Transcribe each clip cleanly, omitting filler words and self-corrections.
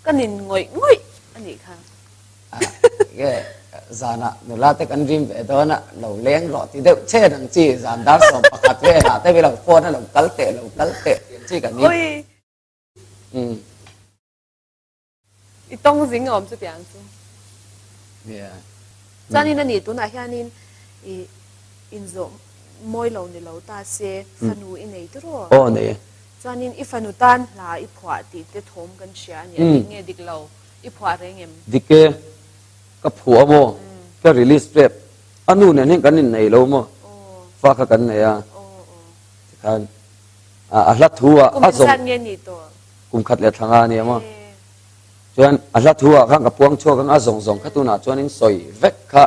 Ka nin ngawih ngawih a nih kha. Nge zanah nula te kan rim ve dawn a, lo leng rawh ti deuh chen ang chi, zan dar 11 velah te lo phone a lo kal teh lo kal teh tih ang chi kan ni. Umm. I tawng zing a awm chutiang chu. Yeah. Chuanin a nih tunah hianin i inzawh mawi lo ni lo ta se fanu i nei tiraw? Aw nei e. Chuanin i fanu tan hla i phuah tih te thawm kan hria a ni. A dik nge dik lo? I phuah reng em? Dik e. Ka phuah maw? Ka release tep. A nu nen hian kan innei lo maw? Fa kha kan nei a. Tikhan a hla thu ah a zawng. Kum engzat nge nih tawh? Kum khat leh thla nga a nia maw? Chuan a hla thu ah khan ka puang chhuak ang a zawng zawng kha tunah chuan in sawi vek kha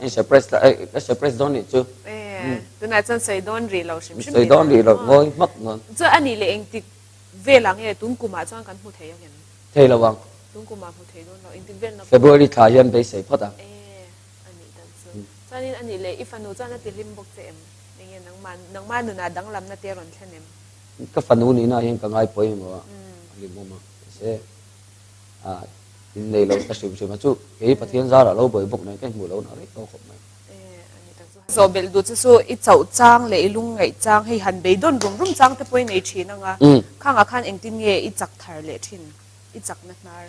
in surprise la eh ka surprise dawn nih chu. Eh tunah chuan sawi dawn rih lo hrim hrim Sawi dawn rih lo ngawi hmak nawn. Chuan a nih leh engtik velah nge tun kumah chuan kan hmu thei ang em? Thei lo ang. Tun kumah hmu thei dawn lo engtik vel na February thla hian beisei phawt ang. Eh a nih dan chu. Chuanin a nih leh i fanu chuan a ti hlim bawk che em? Enge nangmah nangmah nunah danglamna te rawn thlen em? Ka fanu nihna hian ka ngai pawimawh a, a hlimawm a, mahse ah innei lo ta hrim hrim a chu kei Pathian zarah lo buai bawk nen ka inhmuh lohna rei tawh khawp mai. Zawh belh duh chu chu i chauh chang leh i lungngaih chang hei han beidawn rum rum chang te pawh i nei thin ang a, khangah khan engtin nge i chak thar leh thin, i chakna hnar?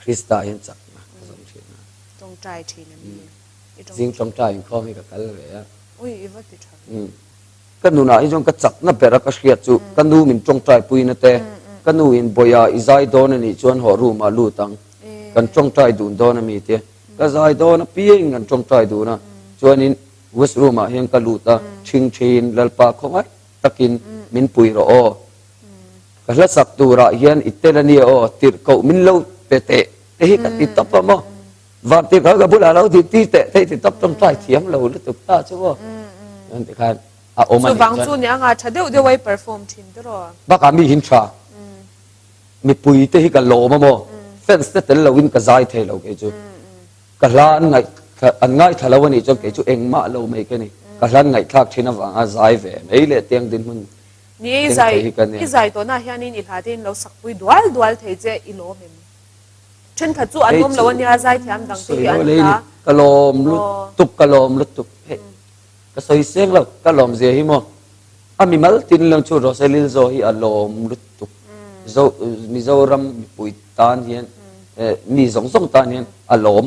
Krista hian chakna ka zawm thin a. Tawngtai thin a mi? Zing tawngtai inkhawm hi ka kal ve a. Ui i va ti tha ve. Ka nunah hi chuan ka chakna bera ka hriat chu ka nu min tawngtai puina te, ka nu in Bawia i zai dawn a nih chuan hawh room ah lut ang, kan tawngtai dun dawn a mi tia. Ka zai dawn apiangin kan tawngtai dun a, chuanin west room ah hian ka lut a, thing theiin Lalpa khawngaih takin min pui rawh aw, ka hla sak turah hian i tel a nia aw, tirhkoh min lo pe teh te hi ka ti tawp a maw. Vantir kha ka bulah lo ti ti teh thei ti tawp tawngtai thiam lo lutuk ta chu aw. Chuan tikhan a awm a nih chuan. Chuvang chu nia nga tha deuh deuh a i perform thin te rawh. Bakah mi hin tha. Mipui te hi ka lawm a maw. Fans te tel lo in ka zai thei lo kei chu. Ka hla an ngaih an ngaithla lo a nih chuan kei chu engmah lo mai ka ni. Ka hla an ngaihthlak thin avanga zai ve mai leh tiang dinhmun Ni e i zai i zai tawhna hianin i hla te in lo sakpui dual dual thei che i lawm em? Thenkhat chu an awm lo a nia, zaithiam dang te hi an hla. Ka lawm lutuk, ka lawm lutuk. Hei, ka sawi seng lo, ka lawm zia hi maw. A mimal tin lo chu Rose Lilzo hi a lawm lutuk. Zo, Mizoram mipui tan hian, mi zawng zawng tan hian a lawm.